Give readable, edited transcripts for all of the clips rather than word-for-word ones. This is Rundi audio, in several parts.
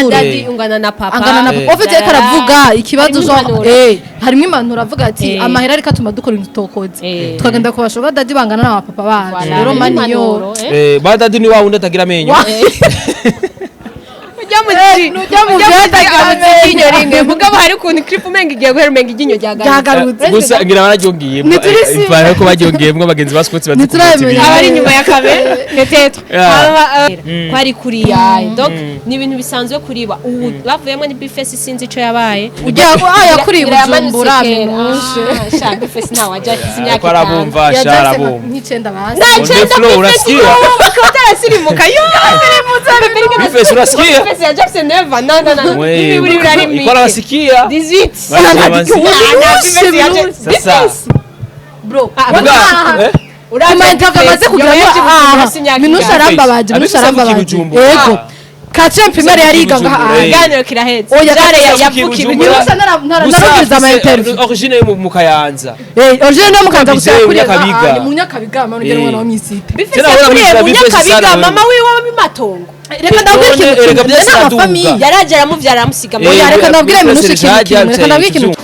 Sugar retour. daddy ungana na papa. Angana na papa. En fait, yariko aravuga ikibazo Harimo genre impanuro. harimo impanuro, avuga ati amahera ariko atuma dukora ibintu tutokoze, tukagenda ku ba sugar daddy bangana na papa bacu. Voilà. Rero Harimo mani yo impanuro, eh. Ba daddy ni wa wundi atagira amenyo. Ujya mu zi Nujya mu ujya mu vyatagira zi iryinyo rimwe, mugabo hari ukuntu clip umenga igiye guhera, umenga iryinyo ryagarutse. Ryagarutse. Gusa ngira bararyongeyemo. Ntituri si- Ipantaro ko baryongeyemo, abagenzi ba Scott bazi. Ntituramenya. Abari inyuma ya kamera peut-être. Yeah. Hama, kwari kuriya, donc ni ibintu bisanzwe kuriba. Ubu bavuyemo ni B-Face, sinzi ico yabaye. Ujya ah yakuriye Ngira yamanutse Bujumbura. kera. Minushe. Ah, sha, B-Face ntawe ajya, afise imyaka Ariko 5. arabumva sha. Yajyase Arabumva. nk'icenda basi. Nta On the cyenda. floor, B-Face unasikia? yo, bakaba batarasirimuka yo. B-Face, unasikia? B-Face yaje afise 9, no, no, no. We, Ibi buri ari iko mike. arabasikia. 18. Basi, Ah, na, B-Face yaje Sasa. B-Face. Bro. Ah, Muga, eh? Kuma interview amaze kugira ngo ah Minushe arambabaje, Minushe Abifise avuka i arambabaje. Bujumbura. Yego, quatrième primaire yariga ngaha. Ikiganiro kirahetse. Oya, Jare avuka i yavukiye Bujumbura. Minushe Gusa narumviriza ama afise interview. Origine yo mu Kayanza. Origine no mukanza gusa Bizeye yakuriye Munyakabiga. ni Munyakabiga, manu ngere umwana wo mw'isite. B-Face Tena wala yakuriye mwita mu B-Face Nyakabiga, sana mama wiwe w'Imatongo. Reka ndabwire None, ikintu erega kimwe byose n'ama famille. araduga. Yaraje aramuvyara, aramusiga. Oya, reka ndabwire B-Face Minushe ikintu yaje kimwe, reka ndabwire ikintu.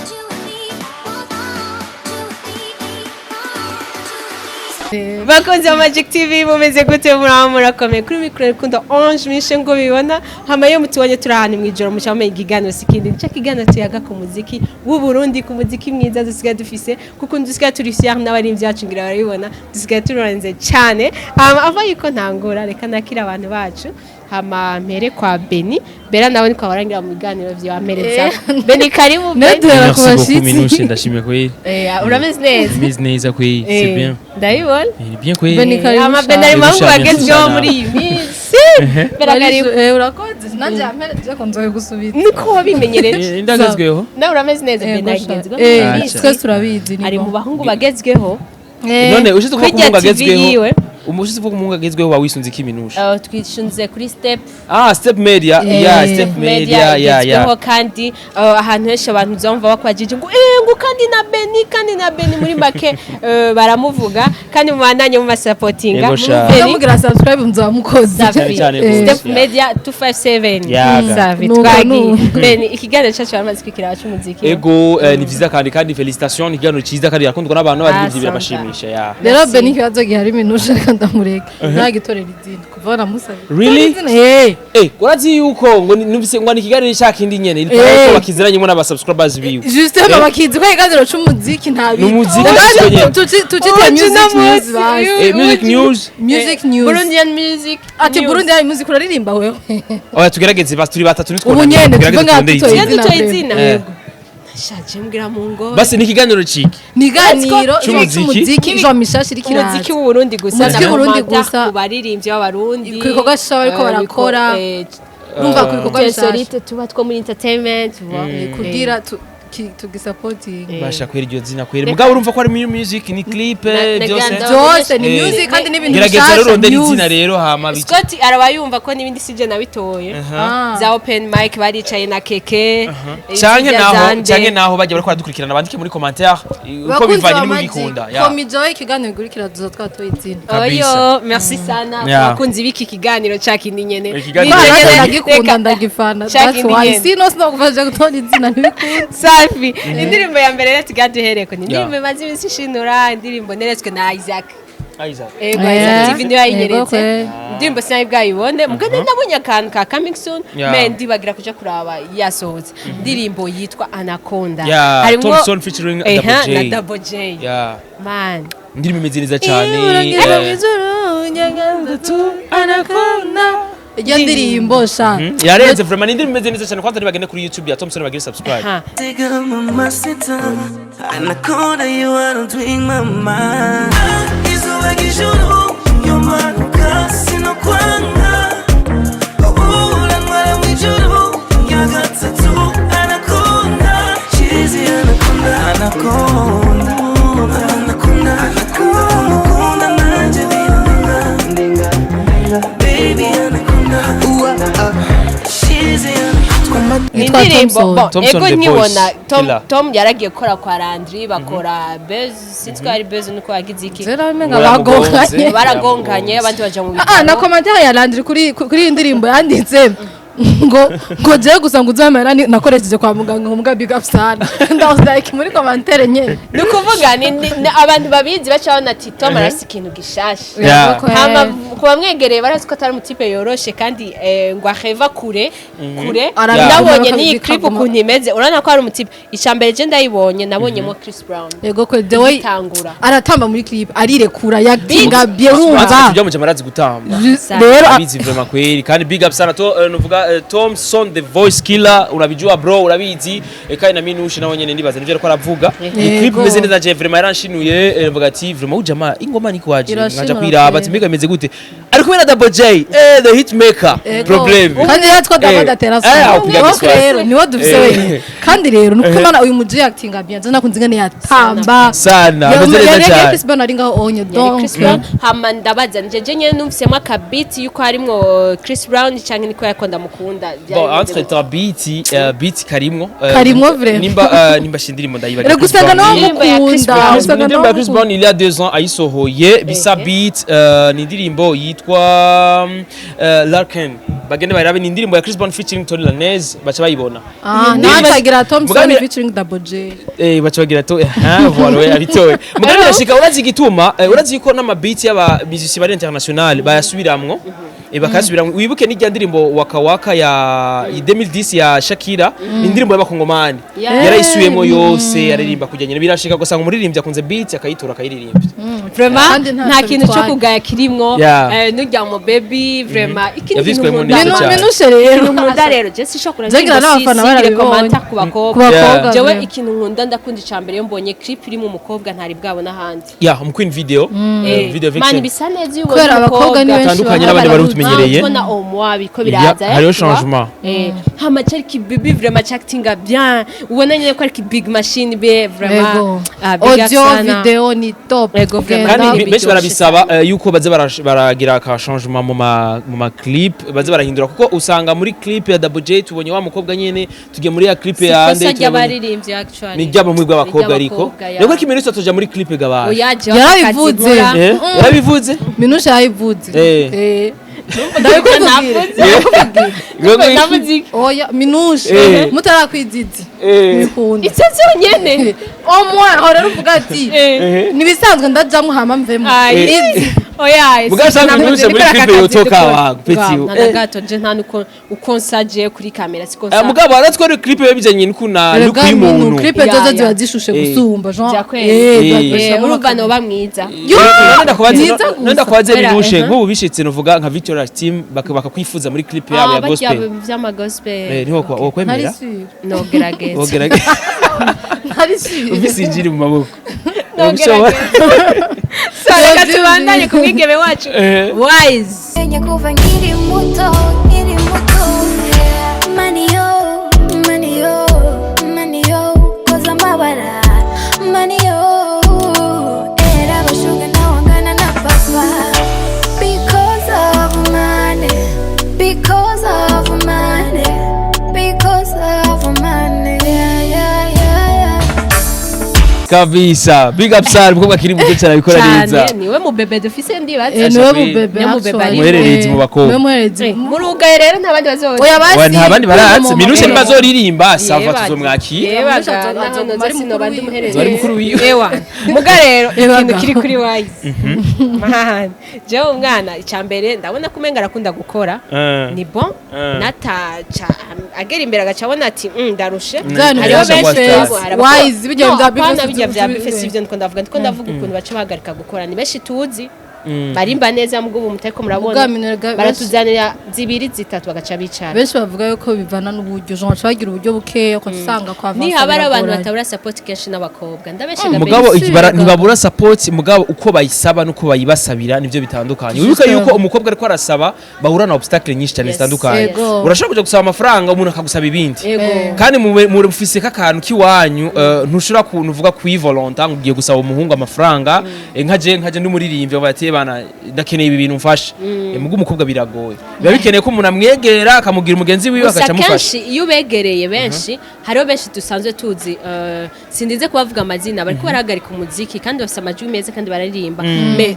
Bakunzi ba Magic TV, mumeze gute? Muraba murakomeye? Kuri mikoro Rukundo Ange Mishe ngo bibona hama iyo mutubonye turi ahantu mw'ijoro, muca mumenya ikiganiro sikindi nico kiganiro tuyaga ku muziki w'u Burundi, ku muziki mwiza dusigaye dufise, kuko dusigaye turi fier n'abarimvyi bacu, ngira barabibona, dusigaye turonze cyane. Hama ava yuko ntangura, reka nakira abantu bacu, hama mpere kwa Beni Bera, nawe niko warangira mu biganiro vyawe ampereza. Beni, karibu Ne Beni. duhera ku Merci beaucoup, bashitsi. Minushe, ndashimye kweli. Urameze neza. Meze neza kweli, c'est bien. Ndabibona. Bien kweli. Beni, karibu. Ama Ben ari mu bahungu Karibu bagezweho sana. muri iyi minsi. Bera, karibu. Urakoze, nanjye yampereje ko nzoye gusubiza. Niko wabimenyereje. Ndagezweho. Nawe urameze neza, Ben agezweho muri iyi minsi. Twese turabizi ni Ari mu bon. bahungu bagezweho. None ushize kuvuga ko Kurya umuhungu TV agezweho. yiwe. Umushize kuvuga umuhungu agezweho wawisunze iki, Minushe? Twishunze kuri Step. Ah, Step Media. Yeah, Step Media. Yeah. Igezweho kandi ahantu henshi abantu uzumva bakwagije ngo ngo kandi na Beni, kandi na Beni, muri make baramuvuga kandi mubandanye mubasapotinga. Yego sha. Beni. Mugira subscribe muzamukoze. Safi. Cyane cyane rwose. Step Media 257. Yaga. Safi. Nuko, Twagiye. nuko. Beni, ikiganiro cyacu baramaze kwikira cy'umuziki. Ego, ni vyiza kandi félicitations, ni ikiganiro ciza kandi irakundwa n'abantu Ah, n'abaririmbyi, birabashimisha ya. Rero Merci. Beni, ikibazo gihari, Minushe, reka ndamureka ntagitorera izina kuva namusabye. Really? Izina. Urazi yuko ngo numvise ngo ni ikiganiro cya kindi nyene iri ko bakiziranyemo n'aba subscribers biwe. Justement, bakizi ko ikiganiro c'umuziki ntabizi. N'umuziki gusa nyene. Tucite Ubu music news tunamuzi. basi. Music news. Music news. Burundian music Ati news. Burundi hari music, uraririmba wewe. Oya, tugerageze basi, turi batatu nitwo. Ubu nyene tugerageze tuve ngaha turondere dutoye izina. Iyo dutoye izina. Shaje mbwira mu ngo. Basi ni ikiganiro ciki. Ni iganiro C'umuziki. c'umuziki, Jean Mishasha iriko Umuziki iraza. w'Uburundi gusa. Umuziki Na w'Uburundi commentaire gusa. ku baririmbyi b'Abarundi. Ku bikorwa sha bariko barakora. Urumva, ku bikorwa bishasha. Insolite tuba two muri entertainment, tu vois. Kugira tugisapotinga. Basha kwera iryo zina kwera. Mugabo urumva ko ari new music, ni clip byose. Byose ni music kandi n'ibintu Gerageza rero bishasha urondere news. izina rero hama Scott araba yumva ko n'ibindi sije nabitoye. Ah. Za open mic baricaye na keke. Canke izirya naho zande. canke naho bajya bariko baradukurikirana bandike muri commentaire uko Bakunzi bivanye ba Magic, n'imugikunda ya. Komijoy, ikiganiro gikurikira tuza twatoye izina. Kabisa. Oyo, merci sana abakunzi b'iki kiganiro ca kindi nyene. Ikiganiro Ni Kwa nyene, nanjye ndagikunda, reka- ndagifana. Ca That's kindi why nyene. sino sinokufasha gutora izina ntibikunda. Safi. Indirimbo ya mbere rero tugira duhereko ni indirimbo imaze iminsi ishinura, indirimbo neretswe na Isaac. Isaac. Ego, Isaac TV niyo yayinyeretse. Ego, Indirimbo sinari bwayibone, mugabo nabonye akantu ka coming soon, me ndibagira kuja kuraba yasohotse. Indirimbo yitwa Anaconda. Yeah, Thompson featuring Eha, Double J. na Double J. Yeah. Man. Indirimbo imeze neza cyane. Anaconda. Iyo ndirimbo sha. Yarenze vraiment, ni indirimbo imeze neza cyane. Kwanza nibagende kuri YouTube ya Thompson bagire subscribe. Ha. Take mamacita. Anaconda, you are doing mama. Izuba ry'ijuru yomanuka sinokwanga, urantwara mu ijuru ya gatatu. Anaconda, she's the anaconda. Anaconda, anaconda, anaconda, nanjye birandenga, baby, anaconda, she's the anaconda. Ni Yitwa indirimbo Thompson. bon, Thompson ego the nkibona Voice, Tom, Killer. Tom yaragiye gukora kwa Landry, bakora buzz, sinzi ko ari buzz nuko yagize iki. Zera umenga Baramugonze. bagonganye. Baragonganye, abandi baja mu Ah, na bitaro. commentaire ya Landry kuri iyi ndirimbo yanditse Ngo jewe gusa ngo uzamera nakoresheje kwa muganga, ngo muga big up sana. And I was like, muri commentaire nyene. Ni ukuvuga ni abantu babizi baca babona ati Tom arafise ikintu gishasha. Hama ku bamwegereye barazi ko atari umu type yoroshe kandi ngo aheva kure kure. Arabiguma. Nabonye n'iyi clip Bikaguma. ukuntu imeze, urabona ko ari umu type. Icambere je ndayibonye, nabonyemo Chris Brown. Yego kwe, the way Igitangura. aratamba muri clip, arirekura, yatinga bien, urumva. Tujya mu jamarazi gutamba. Rero Urabizi vraiment kweli, kandi big up sana to nuvuga Thompson the voice killer, urabijua bro, urabizi. Kandi na Minushe nawe nyene ndibaza nivyo ariko aravuga. Ni clip imeze neza, je vraiment yaranshinuye, mvuga ati vraiment ujama ingoma ni kwaje Irashinura nkaja kwiraba kweli. ati mbega imeze gute, ari kumwe na Double J, the hitmaker. Problem. Kandi rero two David atera Aho sana giswahili. rero niwo dufise wenyine. Kandi rero nuko Imana uyu muji actinga bien, je nakunze ingene yatamba. Sana, ameze neza cyane. Chris Brown ari ngaho onye. Yari Donc Chris Brown. Hama ndabaza nje, je nyene numvisemo akabiti yuko harimwo Chris Brown canke niko yako ndamukunda. Bon, entre temps beat karimwo Karimwo vraiment. Nimba shindirimo ndayibagira. Rero gusanga nawe Indirimbo ya Chris mukunda Brown. usanga Indirimbo ya nawe Chris mukunda. Brown il y a 2 ans ayisohoye bisa beat, ni indirimbo yitwa Larkin, bagende bayirabe. Ni indirimbo ya Chris Brown featuring Tony Lanez, baca bayibona. Ah, nawe Thompson featuring Double J. Baca bagira to ah voilà, we abitoye mugani birashika. Urazi igituma, urazi ko n'ama beat y'aba musiciens bari international bayasubiramwo, bakayasubiramwo. Wibuke n'irya ndirimbo Waka Waka ya 2010 ya Shakira, ni indirimbo y'abakongomani, yarayisubiyemo yose yaririmba kujya nyine. Birashika gusanga umuririmbyi akunze beat akayitora akayiririmba. Vraiment Kandi ntacyo nta kintu cyo bitwaye. kugaya kirimwo. Nurya mu baby vraiment ikindi kintu Yavyitwayemo nkunda neza Minu cyane. Minushe rero ikintu nkunda rero, je sishobora Jengira n'abafana barabibonye. commentaire ku Ku bakobwa. bakobwa Jewe vraiment. ikintu nkunda, ndakunda icambere iyo mbonye clip irimo umukobwa ntari bwabona ahandi. Ya mu Queen video, video Man, vixen. bisa neza iyo ubonye Kubera abakobwa ni umukobwa benshi Atandukanye baba n'abandi bari barabuze. tumenyereye. Ubona au biko biraza, Hariho tu vois. changement. Hama cyari ki baby vraiment actinga bien, ubona nyine ko ari ki big machine be vraiment. Ego. Ah, big up Audio sana. video ni top. Ego, vraiment. Kandi Kandi benshi biryoshe barabisaba yuko baze baragira ka changement mu ma clip, baze barahindura, kuko usanga muri clip ya Double J tubonye wa mukobwa nyene, tugiye muri ya clip ya ikosa ande tubonye ry'abaririmbyi actually. Ni ry'abamwe bw'abakobwa, ariko Ry'abakobwa, ya. niko kimenyetso tuja muri clip gabaye. Oya, jewe Yarabivuze. akazi nkora. Yarabivuze. Minushe yabivuze. Ndabikubwira. Ndabikubwira. Navuze iki? Oya, Minushe mutarakwizizi mikunda. Icyo cyonyene. Au moins aho rero uvuga ati nibisanzwe ndajamwo hama mvemo. Ay, oya. Mugabo usanga Minushe muri clip yotoka wa petit. Nta gato, je nta nuko uko nsaje kuri kamera siko nsa. Mugabo aratwara clip bijanye n'ukuna Erega y'umuntu. Minu, clip zozo ziba zishushe gusumba genre. Vya kweli. Ziba Urumva noba mwiza. Mwiza gusa. Nenda kubaze Kubera, Minushe, nk'ubu bishitse nuvuga nka Victoria Team bakakwifuza muri clip yabo ya Barya gospel. vy'ama gospel. Niho kwa Ntari wokwemera? sûr. Nogerageza. Wogerageza. Ntari sûr. Ufise injiri mu maboko. Nogerageza. So reka tubandanye ku mwigeme wacu Wise. Menya kuva nkiri muto, nkiri muto. Money yo, money yo, money yo, koza amabara. Money yo, era abashuga nawe angana na papa. Because of money, because of money, because of money, yeah, yeah, yeah, yeah. Kabisa, big up sana, umukobwa akiri muto cyane abikora neza. Cyane, niwe mu bébé dufise ndibaza. Niwe mu bébé. Niwe mu bébé ari. Muhererezi mu bakobwa. Niwe muhererezi. Murugaye rero nta bandi bazoza. Oya basi. Wa nta bandi barahatse. Minushe ntibazoririmba ça va, Yebaga. tuzomwakira. Yebaga, Minushe naho noza ari sinoba ndi mukuru muhererezi. Ari mukuru wiwe. Ewa muga rero Ewaga. ikintu kiri kuri Wise, man, jewe umwana icambere ndabona ko umenga arakunda gukora. Ni bon. Nataca agera imbere agaca abona ati ndarushe." Bya bintu Hariho bya benshi Bface, hari abakora- Wise, bijya No, bya apana Bface bijya bya bijya- Bface, ivyo ndiko ndavuga ukuntu baca bahagarika gukora. Ni benshi tuzi barimba neza mubwo ubu mutariko murabona Ubwa minwe baratuzanira zibiri zitatu bagaca bicara. Benshi bavuga yuko bivana n'uburyo, genre baca bagira uburyo bukeya ukaca usanga kwa Nihaba ari abantu batabura support kenshi n'abakobwa ndabeshaga. Mugabo Mbese ntibabura support, mugabo uko bayisaba nuko bayibasabira nivyo bitandukanye. Wibuke yuko umukobwa ariko arasaba bahura na obstacle nyinshi cyane zitandukanye. Yego. Urashobora kuja gusaba amafaranga umuntu akagusaba ibindi. Kandi mufise k'akantu k'iwanyu, ntushobora kuntu uvuga kwivolonta ngo ugiye gusaba umuhungu amafaranga, nkaje ndumuririmbyi bati bana ndakeneye ibi bintu mfasha. Mugo umukobwa biragoye, biba bikeneye ko umuntu amwegera akamubwira umugenzi wiwe Gusa agaca amufasha. kenshi iyo ubegereye benshi, hariho benshi dusanzwe tuzi, sindinze kubavuga amazina, bariko barahagarika umuziki kandi bafise amajwi meza kandi bararirimba, mais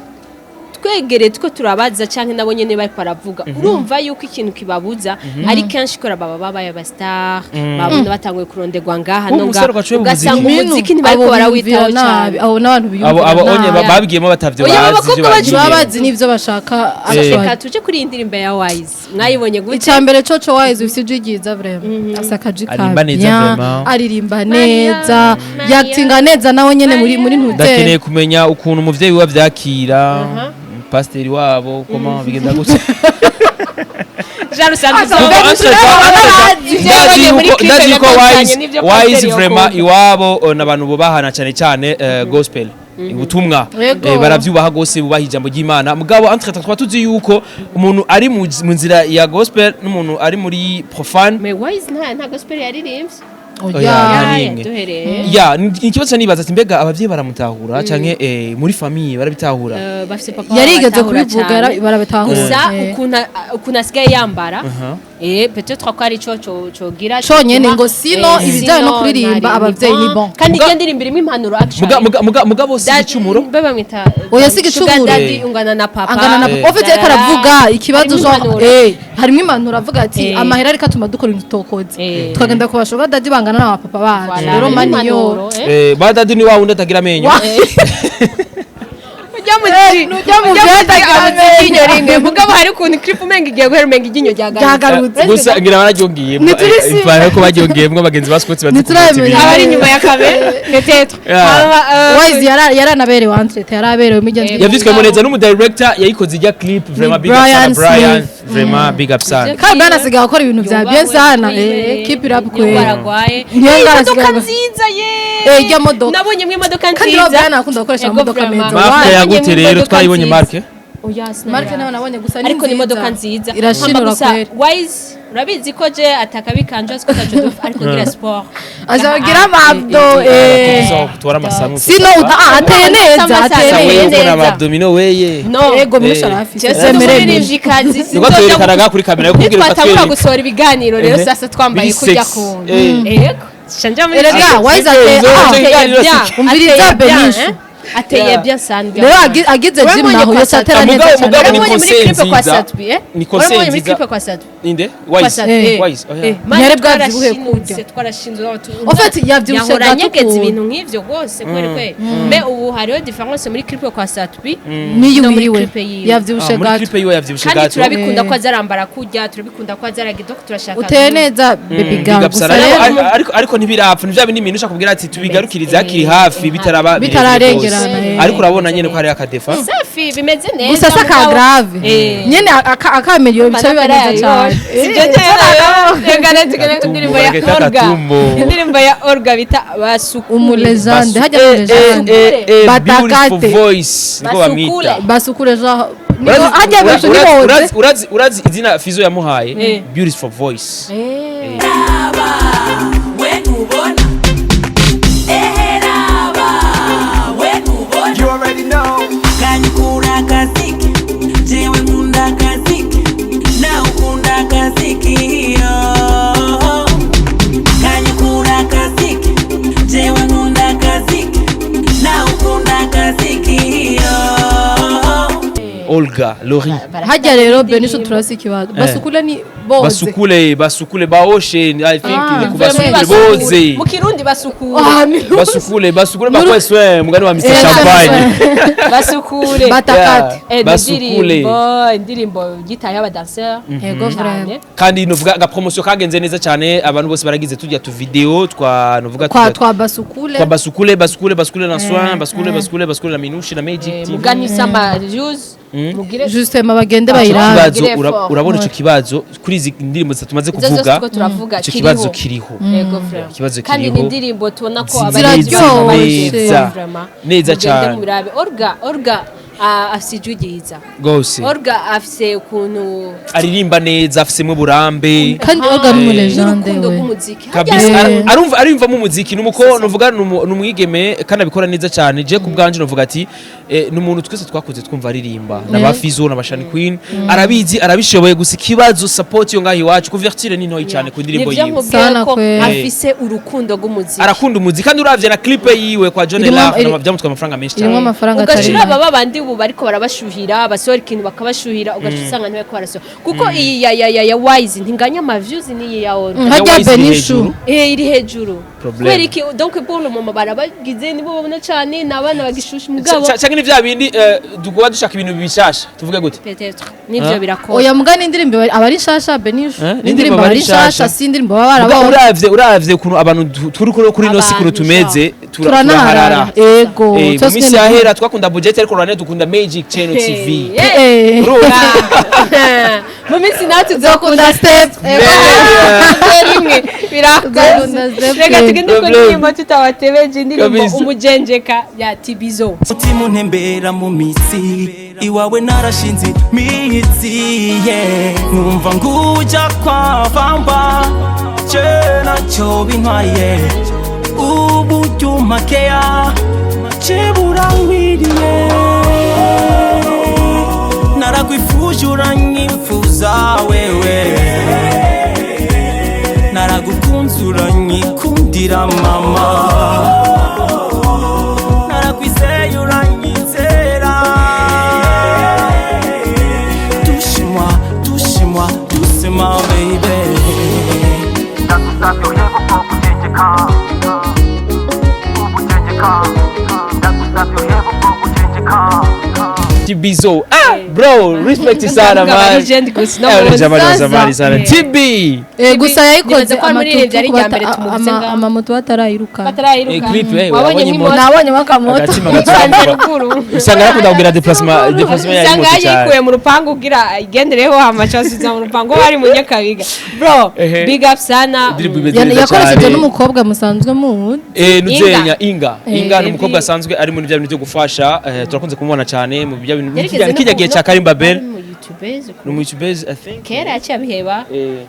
Twegereye two turabaza canke nabo nyene bariko baravuga, urumva yuko ikintu kibabuza ari kenshi kubera baba babaye aba star, babona batanguye kuronderwa ngaha no Ubu ngaha, umusore ugaciye mu ugasanga muziki. umuziki ntibariko Abo barawitaho biyumvira nabi, cyane. Abo n'abantu Abo biyumvira abo onye nabi. Babigiyemo batavyo Oya, bazi abakobwa ivyo bacu Baba bagiyemo. bazi n'ivyo bashaka. Reka tuje kuri iyi ndirimbo ya Wise, mwayibonye gute? Icya mbere coco, Wise ufite ijwi ryiza vraiment, afise akaji ka Aririmba neza bien, vraiment. Aririmba Maria, neza, Maria. yakitinga neza nawe nyene muri Ndakeneye ntuzere. kumenya ukuntu umuvyeyi we avyakira, pasiteri wabo, comment bigenda gute. Jean rusanzwe. Kuko Ibyo yabonye muri clip ndazi yuko biratandukanye Wise n'ibyo Wise pasiteri vraiment yokumva. iwabo n'abantu bubahana cyane cyane gospel, ubutumwa. Yego. Baravyubaha gose, bubaha ijambo ry'Imana. Mugabo entre twaba tuzi yuko umuntu ari mu nzira ya gospel n'umuntu ari muri profane. Mais Wise nta gospel yaririmbye. Oya, Oya. nta Ya, n'imwe. duhereye. Ya, ni ikibazo nibaza ati mbega abavyeyi baramutahura canke muri famille barabitahura? Bafise papa Yarigeze batahura kubivuga, cyane. Barabitahura. Gusa ukuntu asigaye yambara, peut-être ko ari cyo cogira Conyene gituma, ngo sino ibijyanye no sino kuririmba, ntari abavyeyi ni bon. Kandi iyo ndirimbo irimo impanuro actually. Mugabo si igicumuro. Mbe bamwita Oya, si igicumuro. Sugar Daddy ungana na papa. Angana na papa ufite, ariko aravuga ikibazo Harimo genre impanuro. Harimo impanuro, avuga ati amahera ariko atuma dukora ibintu tutokoze, tukagenda ku ba sugar daddy bangana na papa bacu. Voilà, Rero harimo maniyo impanuro. Ba daddy ni wa wundi atagira amenyo. Ujya mu Nujya mu ujya mu vyatagira iryinyo rimwe, mugabo hari ukuntu clip umenga igiye guhera, umenga iryinyo ryagarutse. Ryagarutse. Gusa ngira bararyongeyemo. Ntiturisi- Ipantaro ko baryongeyemo abagenzi ba Scott bazi Ntituramenya. Abari inyuma ya kamera peut-être. Yeah. Hama, Wise yaranaberewe, entre yaraberewe migenzi. Yavyitwemo neza n'umu director yayikoze ijya clip, vraiment big up sana. Brian Brian, Smith. vraiment big up sana. Kandi Brian asigaye akora ibintu vya bien sana, keep it up Niyo kweli. baragwaye. Niyo Eh, ngara imodoka asigaye- nziza ye. Ijya modoka. Nabonye mu imodoka Kandi nziza. rero Brian akunda gukoresha Ego, amamodoka vraiment. meza. Marke Nabonye yagute mu rero imodoka twayibonye nziza. marke. Oya, sinari. Marke nawe nabonye gusa ni Ariko ni nziza. imodoka nziza. Irashinura Hama gusa, kweli. Wise urabizi ko je atakabikanje siko tacho, ariko ngira sport. Azagira amabdo. Tubara amasanu. Sino ateye neza, ateye Wewe neza. ubona Neza. ama abdominaux weye. No. Ego minusha arafise. Jese Zemereye. umuririmvyikazi. Niko twerekanaga kuri kamera yo kubwira. Nitwatangura gusohora ibiganiro rero, sasa twambaye Biri kurya sexy. kuntu. Ego. Shanja muri Erega Wise ateye Izo- ateye izo- bien. Umviriza Ateye bien, Benishu. hein? Ateye bien sana. Rero agize gym Wabonye naho kwa yose atera Satbi. neza Mugabo- cyane. mugabo ni Wabonye muri conseil clip kwa nziza. Satbi, eh? Ni conseil Wabonye muri nziza. clip kwa Satbi. Ninde? Kwa Wise. Satbi, eh. Wise, oya. Mani Ntiyari bwabyibuhe twarashinutse, kurya. twarashinze. En fait, yavyibushe yahora gato anyegeza ukuntu. ibintu nk'ivyo rwose kweli kweli. Mais ubu hariho différence muri clip kwa Satbi Niyo no muri wiwe clip yiwe. yavyibushe Ah, muri gato. clip yiwe yavyibushe Kandi gato. turabikunda ko azarambara kurya, turabikunda ko azaragira, donc turashaka. Uteye neza baby Big girl, up gusa sana. rero Ariko ntibirapfa, ni bya bindi bintu ushaka kubwira ati tubigarukirize hakiri hafi bitaraba birebire Bitararengerana, rwose. Ariko urabona nyene ko hari akadefa. Safi, bimeze neza. Gusa si aka Mugabo- grave nyene, akameliyo bica biba neza cyane. Sibyo cyane, indirimbo ya Akatumbo, Orga, akatumbo. indirimbo ya Orga bita Basukule. Umulejande hajya, umulejande. Beautiful Batakate. voice niko Basukule. bamwita. Basukure genre Urazi- hajya benshi niboze. Urazi izina Fizo yamuhaye? Beautiful voice. We ntubona eheraba, we ntubona. You already know. Kanyukura akaziki, jewe nkunda akaziki, nawe ukunda akaziki yo. Kanyukura akaziki, jewe nkunda akaziki, nawe ukunda akaziki yo. Olga Lori. Hajya rero benisho turasi ikibazo, basukule ni boze. Basukule, basukule, baoshe, I think Ah, ni Vraiment kubasukule boze. mu Kirundi basukure. Ah, Basukule, basukule, bakwe soin mugani wa Mr Eh, Champagne. Basukure. Batakate. Eh, Basukule. indirimbo gitaye abadanseur Yego vraiment. Kandi novuga aga promotion kagenze neza cyane, abantu bose baragize tujya tu video twa novuga Kwa tujya twa basukule. Kwa basukule, basukule, basukule na soin, basukule, basukule, basukule na minushe na Magic TV. Mugani sama views mugire. Justement bagende Ico bayirabe. kibazo Bagire effort. urabona ico kibazo kuri izi ndirimbo zitatu tumaze Izo zose kuvuga, tuko turavuga ico kiriho. kibazo kiriho. Yego vraiment. Ikibazo Kandi kiriho. ni indirimbo tubona ko Ziraryoshe. Neza. Neza mugende cyane. mubirabe. Orga afise ijwi ryiza. Gose. Orga afise ukuntu Aririmba neza, afisemo uburambe. Kandi Olga ni umulejande n'urukundo we. rw'umuziki. Kabisa. Arumva, ariyumvamo umuziki, numuko nuvuga numwigeme kandi abikora neza cyane. Je ku bwanje novuga ati ni umuntu twese twakuze twumva aririmba na ba Fizo na ba Shani Queen, arabizi, arabishoboye. Gusa ikibazo support yo ngaho iwacu, couverture ni ntoyi cyane ku ndirimbo Nivyo yiwe. nkubwiye Sana ko kweli. afise urukundo rw'umuziki. Arakunda umuziki, kandi uravye na clip yiwe kwa John Irimo- Lar byamutwaye amafaranga menshi Irimo cyane. amafaranga atari Ugacira make. aba babandi. ubu bariko barabashuhira, basohora ikintu bakabashuhira, ugaca usanga ntibariko barasohora, kuko iyi ya Wise ntinganya ama views n'iyi ya Oro. Harya Wise iri Benishu. hejuru. Eh, iri hejuru. Problème. Kubera iki? Donc pour le moment barabagize nibo babona cyane, ni abana bagishusha mugabo. Canke ni vya bindi dukuba dushaka ibintu bishasha, tuvuge gute? Peut-être nivyo Ah. birakora. Oya, muga n'indirimbo aba ari nshasha, Benishu. Eh, n'indirimbo aba ari nshasha, si indirimbo baba Muga barabonye. Uravye ukuntu abantu turi kuri ino si, ukuntu Abantu tumeze, turanaharara turaharara. Ego. Mu Twese minsi nyene. yahera twakunda budget, ariko rane dukunda Magic Channel TV. Urumva? Mu minsi natwe tuzokunda step. Rimwe birakoze. Tuzokunda step. Reka tugende ku Problem. ndirimbo tutabatebeje, indirimbo Kabisa. Umujenjeka ya Tibizo. Mutima untembera mu mitsi, iwawe narashinze imitsi, yeah. Numva nguja kwa vamba je nacyo bintwaye, uburyo umakeya je burankwiriye, narakwifuje uranyifuza wewe, naragukunze uranyikundira mama, narakwizeye uranyizera, touche-moi, touche-moi doucement baby. Ndagusabye uhebe ubwo guceceka, ubuceceka, ndagusabye uhebe ubwo guceceka. Tibizo, ah bro, respect sana Ndavuga man. legend gusa, no Eh, muzi. jamani wa Sasa. zamani sana. TB. Gusa yayikoze Nibaza ko ari umuririmbyi ari irya mbere tumuvuze ngaho. amamoto batarayiruka. Batarayiruka. Eh, clip, wabonye wabonye nk'imoto. imoto. Nabonye akamoto. Agatima Usanze gatsumba. ruguru. Usanga yakunda kugira déplacement ya usanga moto cyane. yayikuye mu rupangu kugira igendereho, hamaca asubiza mu rupangu bari mu Nyakabiga, bro. Big up sana. Indirimbo imeze neza Yakoresheje cyane. n'umukobwa musanzwe muzi. Nuzenya Inga. Inga ni Ebi. umukobwa asanzwe ari muri bya bintu byo gufasha, turakunze kumubona cyane mu bya bintu Yarigeze no kijya gihe cya Karimba Bell. mu YouTubers. Ni umu YouTubers, I think. Kera yaciye abiheba.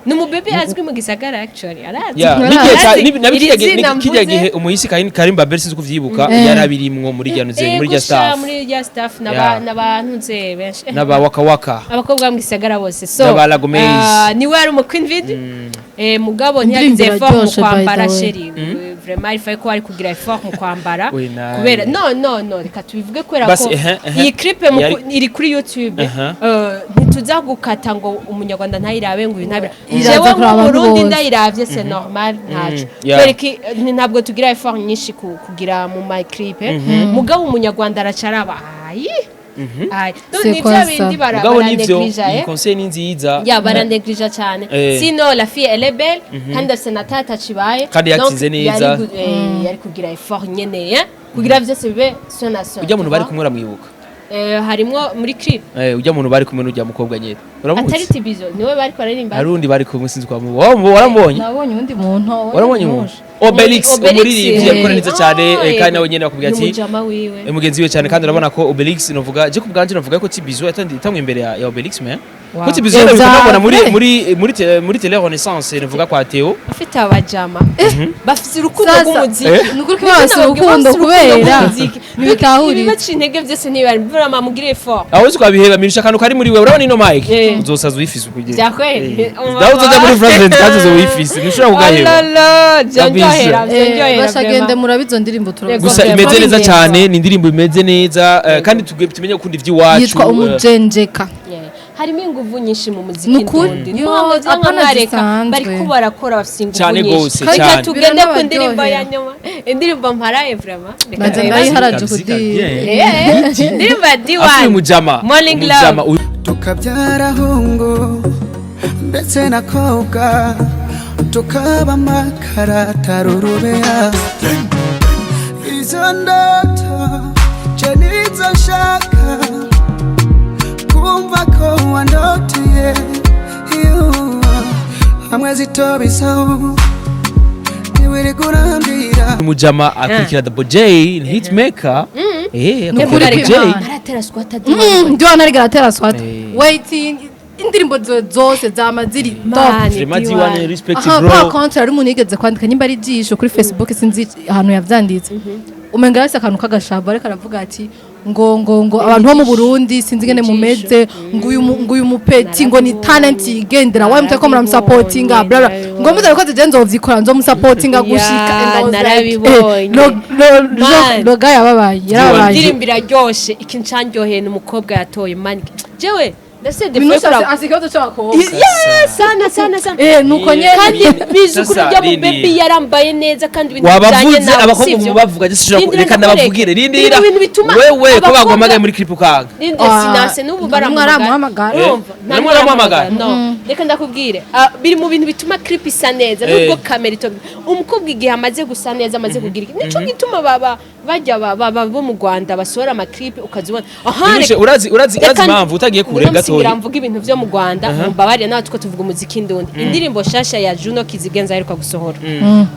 Ni umubebe azwi mu gisagara, actually arazi. Yeah, n'igihe cya Arazi. nabi Iri kijya gihe zina kijya mvuze. gihe umuhisi Karimba Bell, sinzi kuvyibuka, yarabirimwo muri rya nuzenya, muri rya gusha staff. Muri rya staff Yeah. n'abantu nze benshi. N'aba Waka Waka. Abakobwa mu gisagara bose, so N'aba Lagomez. Niwe yari umu queen vid, mugabo Indirimbo ntiyagize effort mu iraryoshe, by the kwambara. way. Chéri, vraiment il faut ko ari kugira effort mu kwambara. Oui, nawe. Kubera no reka tubivuge kubera Basi, ko ehe, ehe. iyi clip iri kuri YouTube. Ntituza gukata ngo umunyarwanda ntayirabe, ngo uyu ntabira. Iraza Jewe kuraba abantu nk'umurundi bose. ndayiravye, c'est normal, ntaco. Kubera iki? Ntabwo tugira effort nyinshi kugira mu ma clip, mugabo umunyarwanda aracaraba ayi ayi. Donc, C'est ni quoi bya ça? bindi Mugabo nivyo, baraneglija, iyi conseil ni nziza. Ya, baraneglija cyane. Sinon la fille, elle est belle, kandi afise na tata cibaye. Kandi yatsinze neza. Yari kugira effort nyene, kugira vyose bibe son na son. Ujya muntu bari kumwe uramwibuka? Harimwo muri clip. Ujya muntu bari kumwe n'ujya mukobwa nyene Atari uramuzi? Tibizo niwe bariko baririmba. Hari undi bari kumwe, sinzi kwa mu waramubonye. Nabonye undi muntu. Warabonye umuntu Obelix? Obelix, Umuririmbyi yakora neza cyane. Ah, Kandi nawe nyene bakubwira ati n'umujama wiwe. Mugenzi we cyane. Kandi urabona ko Obelix, novuga je ku bwanje, novuga ko Tibizo yatangiye imbere ya Obelix, man, ko Tibizo yari muri muri Tele Renaissance, novuga kwa Theo. Afite abajama bafite urukundo Sasa, rw'umuziki. Ni ukuri ko bafise urukundo kubera ntibitahuritse. Ibibaca intege byose ntibari vraiment mugire effort. Aho uzi kwabiheba mirusha akantu kari muri wewe, urabona ino mic, uzosaza uyifise ukugira. Byakweri. Nawe uzoja muri France kandi uzoba uyifise, ntushobora kugaheba. Alala, byandyohera. Byandyohera. Bashagende murabe izo ndirimbo turavuga. Gusa Yego, imeze neza vraiment. cyane, ni indirimbo imeze neza, kandi tumenye gukunda iby'iwacu. Yitwa Umujenjeka. Yeah. Harimo inguvu nyinshi mu muziki Ni ukuri. ndundi. Yo, Ntabwo apana mwareka zisanzwe. bariko barakora, bafite inguvu Cyane nyinshi. gose, Reka cyane. tugende ku ndirimbo ya Biranabaryohera. nyuma, indirimbo mparaye vraiment. Reka Naje tuyibaze. ndayiharaje Kabisa, kudi. bien. Indirimbo ya Afu uyu D1 mujama Morning umujama Love. uyu. Tukabyara hungu ndetse na kobwa, tukaba amakara atari urubeya. Izo ndoto je nizo nshaka kumva ko wandoteye. You, hamwe zitobisaho ntiwirirwa urambwira. Mujama akurikira Double J, ni hitmaker, Ni akurikira kuri Double J. Imana. Aratera squat D1. D1 ariko aratera swat. Waiting indirimbo zose zama ziri top. Man, Vraiment D1. D1, respect Aha, par bro. contre hari umuntu yigeze kwandika, nimba ari ijisho kuri Facebook, sinzi ahantu yavyanditse, umenga yase akantu k'agashabo, ariko aravuga ati Ngo abantu bo mu Burundi, sinzi ngene mumeze, ngo uyu mupeti ngo ni talent yigendera, wawe mutako muramusapotinga, bla bla, ngo muzabikoze, je nzovyikora, nzomusapotinga gushika. And I was like, Narabibonye. Eh, Man. Loga yababaye, yarababaye. Indirimbo iraryoshe. Ikintu canryoheye ni umukobwa yatoye, man, jewe ndasede. Minusha asi ikibazo c'abakobwa. Yeah, sana sana sana. Eh, nuko nyene. Kandi bizi ukuri, Sasa, ujya mu Lindi. baby yarambaye neza kandi ibintu bijanye Wabavuze nawe, abakobwa sivyo? Mubavuga, je sinshobora Lindira, reka ndakwereke. ndabavugire. Biri Rindira. mu bintu bituma Wewe ko abakobwa- baguhamagaye muri clip ukanga? Lindira. Ah, Sinase n'ubu nta baramuhamagara. n'umwe aramuhamagara. Urumva? Nta n'umwe aramuhamagara? No, reka ndakubwire. Ah, biri mu bintu bituma clip isa neza, nubwo kamera ito umukobwa igihe amaze gusa neza, amaze kugira iki, nico gituma baba bajya bo mu Rwanda basohora amaclip ukazibona aha. Minushe, urazi Reka impamvu utagiye kure Niyo gatoya. nsigira mvuga ibintu vyo mu Rwanda, mumbabarire nawe, tuko tuvuga umuziki ndundi. Indirimbo shasha ya Juno Kizigenza aheruka gusohora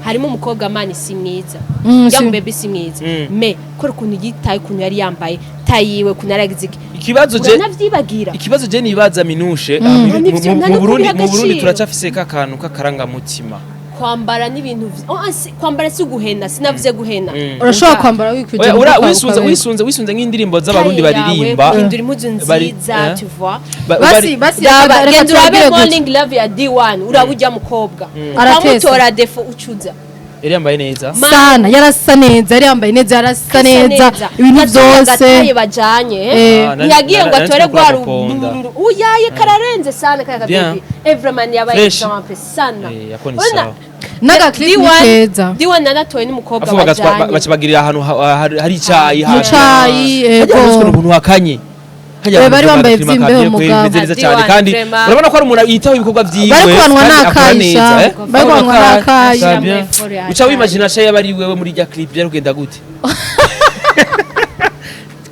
harimo umukobwa, man, si mwiza. Young baby si mwiza, mais kora ukuntu yitaye, ukuntu yari yambaye tayiwe, ukuntu yaragize iki. Ikibazo je Uranavyibagira. Ikibazo je nibaza, Minushe, Nivyo, nta mu no Burundi kubiha mu Burundi agaciro. turacafise ka kantu k'akarangamutima. Kwambara n'ibintu oh, kwambara si guhena, sinavuze guhena. Urashobora kwambara wikwije Oya, mu bwoko wisunze bwawe. wisunze nk'indirimbo z'abarundi Taille yawe, baririmba. guhindura impuzu nziza, tu vois. Basi basi, Raba, reka genda urabe tubabwire gutya. Morning Love ya D1, uraba ujya mukobwa Aratesa. ukamutora defo ucuza. Yari yambaye neza. Sana, yarasa neza, yari yambaye neza, yarasa neza, ibintu byose. Gataye bajanye. Eh. Ah, Ntiyagiye ngo atore nari rwa kuri Ponda. uyaye kararenze sana kaya Bien. baby Everman yabaye Fresh. exemple sana. Eh, ako ni Urabona, sawa. N'agaclip ni D1 keza. D1 naratoye n'umukobwa Afu bajanye. bacabagirira ahantu hari icayi. Mu cayi, hajya ego. haruswe n'umuntu wakanye. Hajya Eh, bari abantu bambaye bakirima vy'imbeho kamye, mugabo. bimeze neza cyane D1 kandi vraiment. urabona ko ari umuntu yitaho ibikorwa vyiwe Bari kubanwa kandi akora n'akayi neza, sha. eh? Bari kubanwa n'akayi. Ça bien. Uca wimagina sha yaba ari wewe muri rya clip, byari kugenda gute?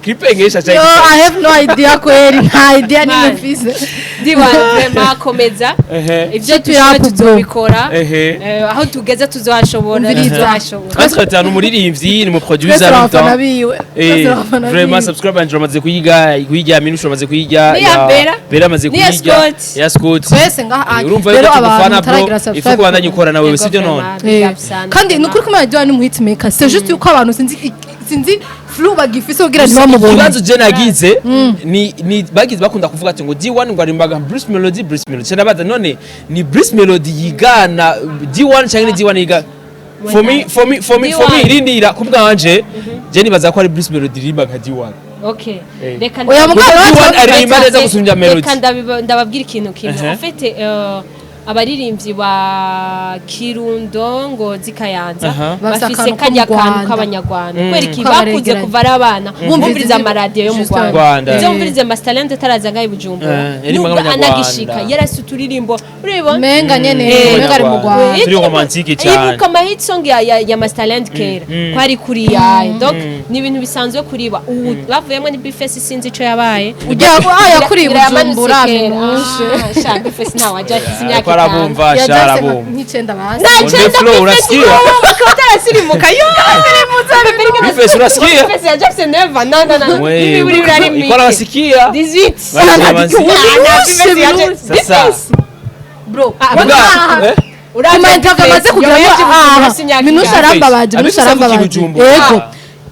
Clip engesha Yo, I have no idea kweri, nta idea nimwe Man. mfise. D1 vraiment komeza. Ehe. Ivyo Keep it dushoboye up, bro. tuzobikora. Ehe. Aho tugeze tuzohashobora. Umviriza. Tuzohashobora. Entre temps, ni umuririmbyi, ni Twese umuproducer en même abafana temps. biwe. Eh, Twese abafana vraiment biwe. subscribe and amaze kuyiga, kuyirya Minushe amaze kuyirya. N'iya Bella. Bella amaze N'iya kuyirya. Scott. Ya Scott. Twese ngaha. Eh, urumva Rero yuko abantu tugufana, bro, mutaragira ifu subscribe. kubandanya ukora nawe, Yego, sibyo none? vraiment, Eh, big up sana, kandi ni vraiment. ukuri kumenya Dion ni umuhitmaker, c'est juste yuko abantu sinzi flu bagifise kugira ntibamubone. Ikibazo je nagize ni bagize bakunda kuvuga ati ngo D1 ngo arimbaga Bruce Melody, Bruce Melody. Cyane none ni Bruce Melody yigana D1 cyangwa ni D1 yigana? For me, D1. rindira, ku bwanje je nibaza ko ari Bruce Melody ririmba nka D1. Okay. Eh. Reka Oya, mugabo Kuko D1 aririmba neza gusumbya Melody. Reka ndababwira ikintu kimwe. Ehe. En fait, abaririmbyi ba Kirundo, Ngozi, Kayanza Aha. Bafise bafise akantu ko mu kajya kantu Rwanda. k'abanyarwanda. Kubera iki? Bakuze Kabaregeranye. kuva ari abana Bumviriza bumviriza amaradiyo yo mu Juste. Rwanda. Rwanda. Ivyo bumviriza Masterland ataraza ngaho i Bujumbura, Eh, yaririmba nubwo nk'abanyarwanda. anagishika yarasi uturirimbo, urabibona. Menga nyene, Eh. menga ari mu Rwanda. Turi romantique cyane. Ibuka ama hit song ya Masterland kera kwari kuri yayo. Donc ni ibintu bisanzwe kuri ba ubu bavuyemo ni Bface, sinzi ico yabaye. Ujya ah yakuriye Ngira yamanutse Bujumbura. kera. Minushe. Ah, sha Bface ntawe ajya afise imyaka Ariko 5. arabumva sha, yajyase arabumva. nk'icenda basi. Nta On the cyenda. floor, Bface urasikia? bakaba atarasirimuka yo Bface, urasikia? Bface yaje afise 9. No, no, no. We, Ibi buri ari iko mike. arabasikia. 18. Basi, Yaje Sasa. Bro, Muga, eh? kuma interview amaze kugira ngo ah Minushe arambabaje, Minushe Abifise arambabaje. Bujumbura. Yego,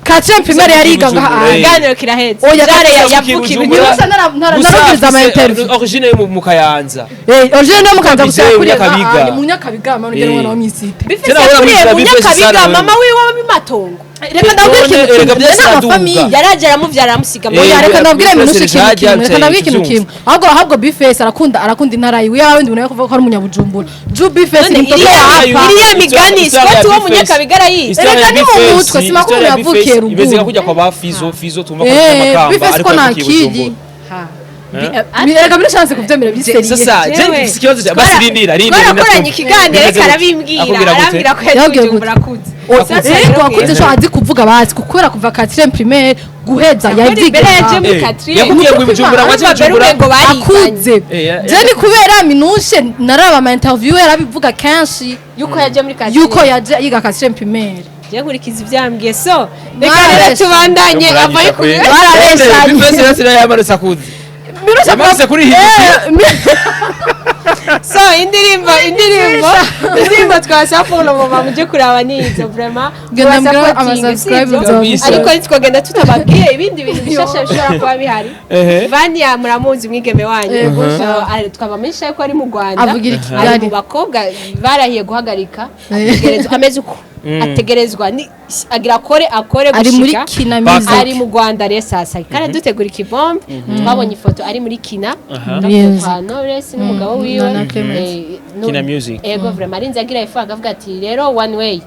quatrième primaire yariga ngaha. Bujumbura, eh. Ikiganiro kirahetse. Oya, Jare Avukiye yavukiye Bujumbura. Minushe Gusa narumviriza ama afise interview. Origine yo mu Kayanza. Eh, origine no mukanza gusa Kabije, yakuriye Munyakabiga. ngaha, ni mu Nyakabiga, mama ugera Eh. umwana wo mw'isite. Bface Kera wahora yakuriye witwa mu Bface Nyakabiga, sana wewe. mama wiwe w'Imatongo. Reka ndabwire None, ikintu erega kimwe byose n'amafamiye. araduga. Yaraje aramuvyara, aramusiga. Eh, Oya, reka ndabwire Bface Minushe ikintu ryaje kimwe, reka ndabwire ikintu tuvyumve. kimwe. Ahubwo Bface arakunda intara yiwe, yaba wenda umuntu yakuvuga ko ari umunyabujumbura. Ju Bface None ni mtoto iriya wa hapa. iriya migani Historia Scott ya wo Bface. Munyakabiga arayizi. Historia Erega ya ni mu Bface, mutwe, sima ko historia ya umuntu yavukiye Bface ruguru. imeze nka kujya kwa ba Fizo, Fizo tumva ko Eh, afite amakamba Bface ariko ko yavukiye ntakiri. Bujumbura. Erega Minushe yanse kuvyemera biseriye. Sasa je Jewe. mfise ikibazo basi rindira, rindira. Twarakoranye ikiganiro, Bimeze ariko gute? arabimbwira. Akubwira gute? Arambwira ko yaje Yabwiye Bujumbura akuze. Sasa yego, akuze sho azi kuvuga basi, kubera kuva quatrième primaire guheza Mbere yaje yavyiga. muri Eh, quatrième. yakubwiye ngo i Bujumbura ngo aje Urumva mbere Bujumbura. umengo bariganye. Akuze. Eh, Je ni kubera Minushe naraba ama interview yarabivuga kenshi Yuko yaje muri quatrième. yuko yaje yiga quatrième primaire. Je nkurikiza ivyambwiye, so reka Mwarabesha. rero tubandanye avayo ku Barabeshanye. Bface yose yamanutse akuze. Minushe Yamanutse kuri Eh, So indirimbo twasaba pour le moment muje kuraba nizo vraiment. Genda mbwira Mubasupportinge, ama-subscribe sivyo? Kabisa. Ariko ntitwogenda tutababwiye ibindi bintu bishasha bishobora kuba bihari. Ehe. Vania muramuzi, umwigeme wanyu. Yego. Twabamenyesha yuko ari mu Rwanda. Avugira i Ari Kigali. mu bakobwa barahiye guhagarika. Ategerezwa, ameze uko ategerezwa ni agira akore Ari muri gushika Kina Paka. Music. Ari mu Rwanda rero sasa kandi dutegura ikibombe. Twabonye ifoto ari muri Kina Music. kwa Knowless n'umugabo wiwe. Na Clement. Kina Music. Ego, vraiment arinze agira ifu akavuga ati rero one way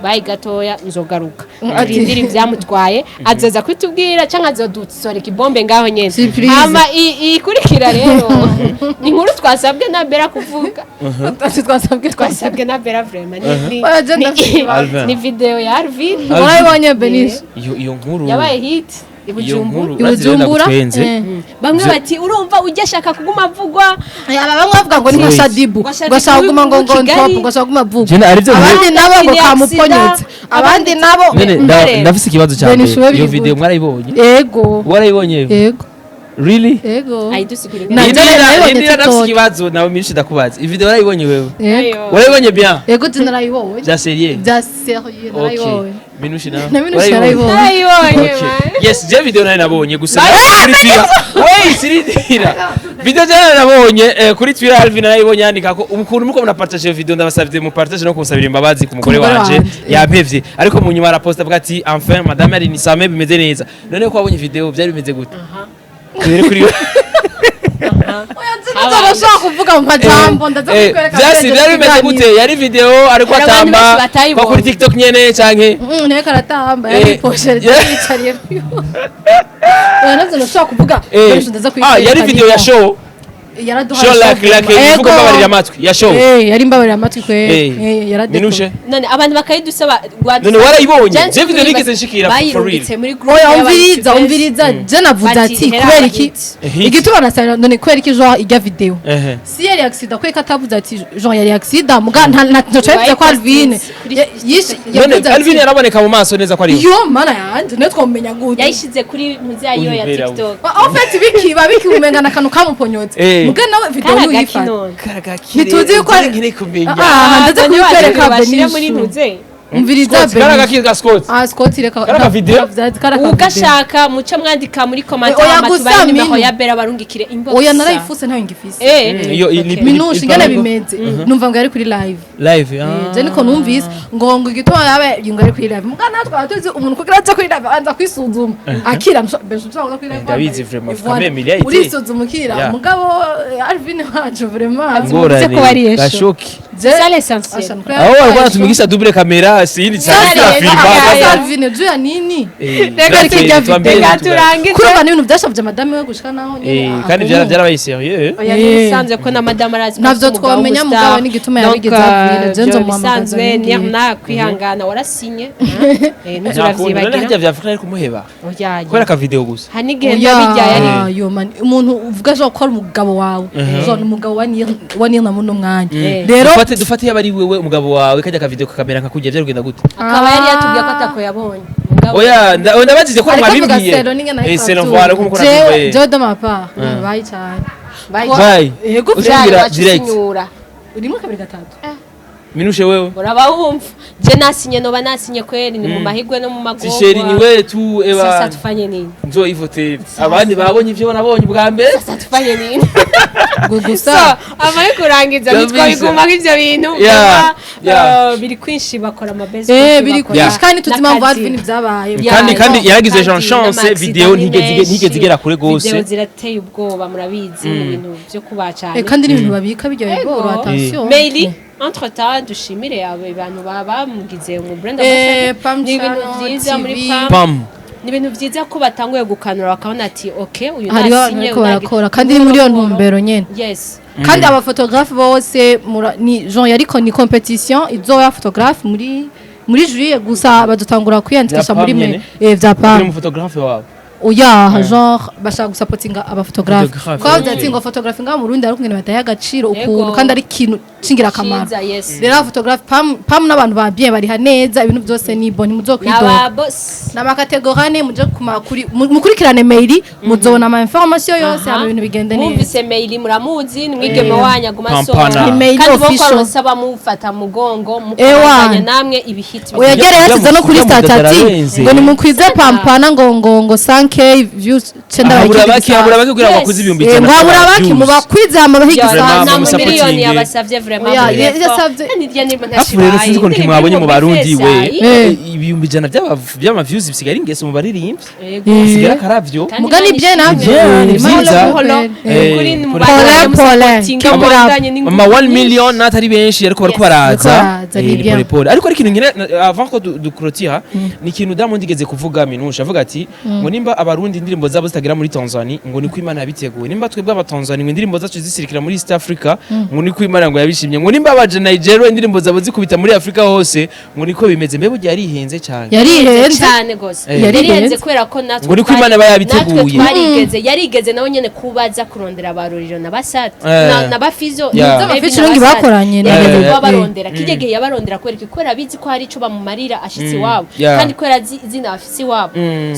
bayi gatoya nzogaruka. Ati- Turindire ivyamutwaye, azoza kutubwira canke azodusora ikibombe ngaho nyene. Surprise. Hama ikurikira rero ni inkuru twasabwe na Bera kuvuga. Ati twasabwe Twasabwe na Bera vraiment Oya, je ndafite Alvin. ni video ya Alvin. Warayibonye, Benisha? Iyo nkuru Yabaye hit i iyo Bujumbura. nkuru I Bujumbura. Twenze. Bamwe bati urumva ujya ashaka kuguma avugwa. Aba bamwe bavuga ngo ni nka Wait. Shadibu, Ngo Shadibu ngo ashaka kuguma ngo w'i Kigali. top, ngo ashaka kuguma avugwa. Jene arivyo. Abandi nabo ngo Ni kamuponyotse, accident. abandi nabo. None Mbere. ndafise ikibazo cya Benisha, mbere. we Iyo biri video gute? mwarayibonye? Ego. Warayibonye? Ego. Really? Ego. Ayidusigura. Na- Indira, nayibonye Indira, ndafise TikTok. ikibazo nawe minshi ndakubaza. Iyi video warayibonye wewe? Ego. Warayibonye bien? Ego, je narayibonye. Bya sérieux? Bya sérieux, Okay. narayibonye. Minushi nawe? Na Minushi yarayibonye. Narayibonye. Okay. Man. Yes, je video nari nabonye gusa kuri Twitter. Wait, sirindira. Video je nari nabonye kuri Twitter, Alvin narayibonye yandika ko ukuntu muko muna partage video, ndabasavye mu partage no kunsabira imbabazi ku mugore mugore wanje wanje. yampevye. Ariko mu nyuma araposta avuga ati enfin madame ari nisame bimeze neza. None ko wabonye video byari bimeze gute? Tubere kuri Nzabashaka kuvuga mu majambo, ndaza kukwereka. Vyasi byari bimeze gute? Yari video ariko Hari abantu atamba benshi batayibonye. kwa kuri TikTok nyene canke? Nteko aratamba, yari poshe, yicariye. Oya, navyo ndashobora kuvuga. Benshi ndaza Ah, kuyikwereka. yari video ya show. Yaraduhaye Show like ivuga mbabarira amatwi ya show. Yari mbabarira amatwi kwe. Yaradekora. Minushe. None abantu bakayidusaba. None warayibonye? Je video nigeze nshikira for real. Bayirungitse muri group Oya, y'aba umviriza, YouTubers. umviriza, je navuze Bati, ati hera kubera iki hit. Hit. igituma nasanga none kubera iki genre ijya video Ehe. si yari accident, kubera ko atavuze ati genre yari accident, muga nta ntaco yavuze ko Alvin None yavuze ati Alvin yaraboneka mu maso neza ko ari we? Yo mana yanje, niyo twomenya gute? Yayishize kuri muzayo ya Uyu Bera. TikTok. En fait bikiba bikiumenga na kantu kamuponyotse, muga nawe video Karagaki ntuyifata. none. Ntituzi yuko ari- nkeneye kumenya. Ah, ndaza None kubikwereka. bashire muri Benishu. ntuze. Umviriza. Scott, Benishu. karagaki ga Scott. Ah, Scott, reka. Karaka video? Karaka. Ugashaka muce mwandika muri comment. Oya, Hama gusa tubahe nimero Minu. ya Bera barungikire inbox. Oya, narayifuse, ntayo ngifise. Iyo Okay. Minushe, ingene bimeze, numva ngo yari kuri live. Live, ah. Je niko numvise ngo igituma yabe ngo ari kuri live, muga natwe twaba tuzi umuntu kugira aje kuri live abanza kwisuzuma akira benshi ushobora kuri live. Ndabizi vraiment, Voilà. quand même, il a été. Urisuzuma ukira. Mugabo Alvin wacu vraiment. Ngorane. Ko wari esho. Gashoki. C'est ça l'essentiel. Aho wariko aratumigisha double caméra sindi cyane filma. Alvin juya nini? Reka kijya video. Reka turangize. Kurumva n'ibintu byashavye madame we gushika naho nyene. Kandi byarabaye sérieux. Oya, ntibisanzwe ko na madame arazi ko Navyo afite umugabo twomenya, w'umustar. mugabo n'igituma Donc, yabigize Alvin, je byo nzomuhamagaza bisanzwe mbibwire. nirna kwihangana warasinye. None Ntuzuravyibagirira. harya vya Afrika ari kumuheba Oya, kubera ka video gusa. hari n'igihe Oya, ndabijya yari yo man, umuntu uvuga ashobora ko ari umugabo wawe, ni umugabo wa Nir wa Nir na muno mwanya rero. Dufate yaba ari wewe umugabo wawe kajya ka video kakamera nka kujya byarugenda gute? Akaba yari yatubwiye ko atako yabonye. Mugabo- Oya, ndabazize ko Ariko avuga mwabimbwiye. selo n'ingene. Eh, selo voilà ko mukora. Jewe de ma part, bayi cyane. Bye. Yego. Ushobora Wacu direct. usinyura. Rimwe, kabiri, gatatu. Minushe, wewe? Uraba wumva je nasinye, noba nasinye kweri, ni mu mahigwe no mu magorwa. Tisheri ni wetu Sasa eba tufanye nini? Nzoyivotera abandi babonye ivyo nabonye ubwa mbere. Sasa tufanye nini? Ngo So gusa amaye kurangiza. Kabisa. Ntitwabiguma ivyo bintu. Biri kwinshi, bakora amabezi. Biri kwinshi kandi tuzi impamvu Alvin byabaye. Kandi yaragize Jean Chance video ntigeze igera kure gose. Video zirateye ubwoba, murabizi, ni ibintu byo kuba cyane. Kandi n'ibintu babika bijya bigora, attention. Meili, entre temps dushimire abo bantu baba bamugize mu brand ambassador. Pam Ni ibintu Channel, byiza muri TV. Pam. Pam. Ni ibintu byiza ko batanguye gukanura bakabona ati ok, uyu Hariho abantu nasinye. bariko barakora kandi ni muri iyo ntumbero nyene. Yes. Kandi abaphotographe bose ni genre yariko ni compétition izoba ya photographe muri juillet, gusa badutangura kwiyandikisha Vya muri Pam mai. nyene? Vya Uri Pam. mu photographe wawe? Oya, genre bashaka gusapotinga abaphotographe. Photographe, Kwa okay. ati ngo photographe ngaha mu Burundi ari ukungene bataye agaciro ukuntu, kandi ari ikintu c'ingirakamaro. Ciza, yes. Rero abaphotographe pam n'abantu ba bien bariha neza, ibintu byose ni bon, ntimuzokwidoga. N'aba boss. N'amakategori ane, muje kuma kuri mukurikirane mail, muzobona ama information yose, hama ibintu bigende neza. Mwumvise mail, muramuzi ni mwigeme wanyu aguma Pampana. asohora. Ni mail Kandi bo official. kwaronsa bamufata mugongo, Ewa. mukabandanya namwe ibihiti. Oya, yagera yasize no kuri Ujya mu statut ararenze. ngo nimukwize Pampana ngo 5K views cenda. Habura baki, habura baki kugira ngo bakuze ibihumbi Eh, ijana ngo habura baki, views. mubakwize hama bahiga Vraiment, isanzu. Nta musapotinge. miliyoni yabasavye vraiment. Oya, Muri effort. yasavye. Kandi irya nimba Hafu rero sinzi ukuntu kimwabonye mu Barundi we. 100,000 by'ama views bisigaye ari ingeso mu baririmbyi. Yego. Bisigaye ari akaravyo. Kandi Mugani Imana bien navyo. Bien, ni Imana vyiza. pole. Kuri Pole, pole. Keep it up. Mama, 1 million natari benshi, ariko bariko baraza. Bariko baraza, ni Ni bien. pole pole. Ariko ari ikintu nkene avant ko duclôtura, ni ikintu Diamond igeze kuvuga minusha, avuga ati ngo nimba Abarundi indirimbo zabo zitagera muri Tanzania, ngo niko Imana yabiteguye; nimba twebwe Abatanzania ngo indirimbo zacu zisirikira muri East Africa, ngo niko Imana ngo yabishimye; ngo nimba abaje Nigeria indirimbo zabo zikubita muri Afrika hose, ngo niko bimeze. Mbe burya yarihenze cyane? Yarihenze. Cyane gose. Yarihenze. Yarihenze kubera ko natwe Ngo niko Imana iba yabiteguye. natwe twarigeze, yarigeze nawe nyene kubaza kurondera abaruriro na Basati na Bafizo. Yeah. Maybe na Featuring Basati. bakoranye na- Yarigeze kuba barondera kijya gihe, yabarondera kubera iki? Kubera abizi ko hari ico bamumarira ashitsi iwabo, kandi kubera azi izina bafise iwabo.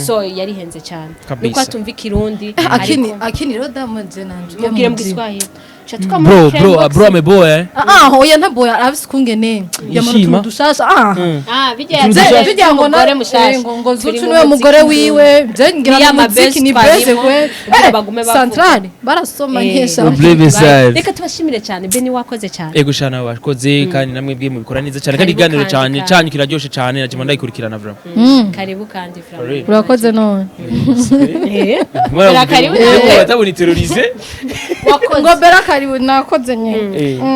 So yarihenze cyane. Kabisa. Nuko atumva Ikirundi. Akini Ariko akini rero Diamond je nanje mubwire mu Giswahili. Cha Bro, bro, bro, ameboy, eh. Ah, oya, ntabwo arafise ukungene yamara Yishima. utuntu dushasha, ah. Ah, bijya Utuntu yaje Bijya ngo umugore mushasha. ngo Turi Zucu mu niwe muziki mugore wiwe, je ngira Niya ngo muziki ni ma best beze twarimo, we. kugira bagume bavuga. Centrale barasoma nkesha. Problème save. Reka tubashimire cyane. Beni, wakoze cyane. Ego shana, wakoze, kandi namwe bwe mubikora neza cyane, kandi Karibu. iganiro Kandi, cyane kandi. cyanyu kiraryoshe cyane, najima ndayikurikirana vraiment. Karibu kandi For vraiment. real. Urakoze none. Bera karibu nawe. Batabona terrorisé. Wakoze. Ngo bera karibu, nakoze nye.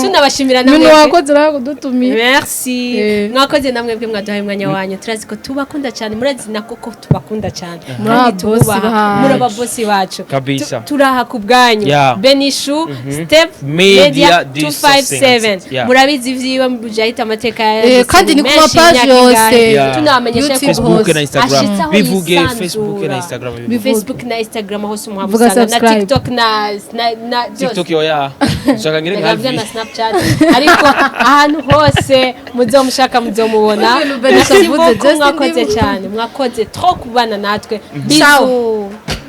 Tunabashimira Minu namwe. wakoze nawe kudutumira. Merci. Eh. Mwakoze namwe bwe mwaduhaye umwanya wanyu. Turazi ko tubakunda cyane, murazi na koko tubakunda cyane. Muri Kandi ababosi tububaha. bacu. Muri ababosi bacu. Kabisa. Turaha ku bwanyu. Benishu Step Media Media 257. Yeah. Murabizi ivyiwe mujahita amateka Eh, kandi ni ku mapaji yose. Tunabamenyesha YouTube ko Facebook hose. na Instagram. Ashitse aho Bivuge yisanzura. Facebook na Instagram, bivuge. Facebook na Instagram hose Vuga muhamusanga na subscribe. TikTok na byose. TikTok yoya shaka ngire nka Ndavuga na Alvi. Snapchat, ariko ahantu hose muzomushaka muzomubona. Ibintu Benisha Merci avuze, beaucoup, Justin mwakoze Bieber. cyane, mwakoze trop kubana natwe. Ciao. Bisous.